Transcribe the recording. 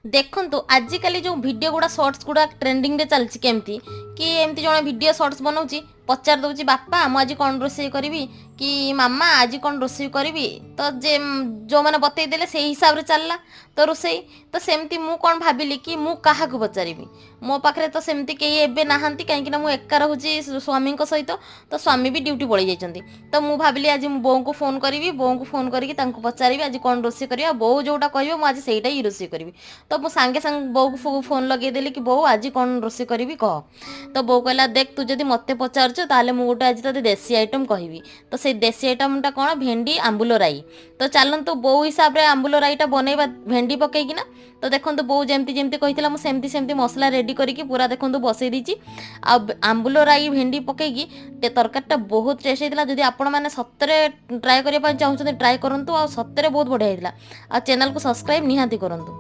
ଦେଖନ୍ତୁ, ଆଜିକାଲି ଯେଉଁ ଭିଡ଼ିଓ ଗୁଡ଼ା, ସର୍ଟସ୍ ଗୁଡ଼ା ଟ୍ରେଣ୍ଡିଂରେ ଚାଲିଛି, କେମିତି କି ଏମିତି ଜଣେ ଭିଡ଼ିଓ ସର୍ଟସ୍ ବନାଉଛି, ପଚାରି ଦେଉଛି, "ବାପା, ମୁଁ ଆଜି କ'ଣ ରୋଷେଇ କରିବି?" କି "ମାମା, ଆଜି କ'ଣ ରୋଷେଇ କରିବି?" ତ ଯେ ଯେଉଁମାନେ ବତେଇ ଦେଲେ, ସେଇ ହିସାବରେ ଚାଲିଲା ତ ରୋଷେଇ। ତ ସେମିତି ମୁଁ କ'ଣ ଭାବିଲି କି ମୁଁ କାହାକୁ ପଚାରିବି? ମୋ ପାଖରେ ତ ସେମିତି କେହି ଏବେ ନାହାନ୍ତି, କାହିଁକିନା ମୁଁ ଏକା ରହୁଛି ସ୍ୱାମୀଙ୍କ ସହିତ। ତ ସ୍ୱାମୀ ବି ଡ୍ୟୁଟି ପଳେଇ ଯାଇଛନ୍ତି। ତ ମୁଁ ଭାବିଲି, ଆଜି ମୁଁ ବୋଉଙ୍କୁ ଫୋନ୍ କରିବି। ବୋଉଙ୍କୁ ଫୋନ୍ କରିକି ତାଙ୍କୁ ପଚାରିବି, ଆଜି କ'ଣ ରୋଷେଇ କରିବା। ବୋଉ ଯେଉଁଟା କହିବେ, ମୁଁ ଆଜି ସେଇଟା ହିଁ ରୋଷେଇ କରିବି। ତ ମୁଁ ସାଙ୍ଗେ ସାଙ୍ଗେ ବୋଉକୁ ଫୋନ୍ ଲଗେଇଦେଲି କି "ବୋଉ, ଆଜି କ'ଣ ରୋଷେଇ କରିବି କହ।" ତ ବୋଉ କହିଲା, "ଦେଖ, ତୁ ଯଦି ମୋତେ ପଚାରୁଛୁ, ତାହେଲେ ମୁଁ ଗୋଟେ ଆଜି ତୋତେ ଦେଶୀ ଆଇଟମ୍ କହିବି।" ତ ସେଇ ଦେଶୀ ଆଇଟମ୍ଟା କ'ଣ? ଭେଣ୍ଡି ଆମ୍ବୁଲ ରାଇ। ତ ଚାଲନ୍ତୁ, ବୋଉ ହିସାବରେ ଆମ୍ବୁଲ ରାଇଟା ବନେଇବା ଭେଣ୍ଡି ପକେଇକିନା। ତ ଦେଖନ୍ତୁ, ବୋଉ ଯେମିତି ଯେମିତି କହିଥିଲା, ମୁଁ ସେମିତି ସେମିତି ମସଲା ରେଡ଼ି କରିକି ପୁରା ଦେଖନ୍ତୁ ବସେଇ ଦେଇଛି। ଆଉ ଆମ୍ବୁଲ ରାଇ ଭେଣ୍ଡି ପକେଇକି ତରକାରୀଟା ବହୁତ ଟେଷ୍ଟ ହେଇଥିଲା। ଯଦି ଆପଣମାନେ ସତରେ ଟ୍ରାଏ କରିବା ପାଇଁ ଚାହୁଁଛନ୍ତି, ଟ୍ରାଏ କରନ୍ତୁ। ଆଉ ସତରେ ବହୁତ ବଢ଼ିଆ ହେଇଥିଲା। ଆଉ ଚ୍ୟାନେଲକୁ ସବସ୍କ୍ରାଇବ୍ ନିହାତି କରନ୍ତୁ।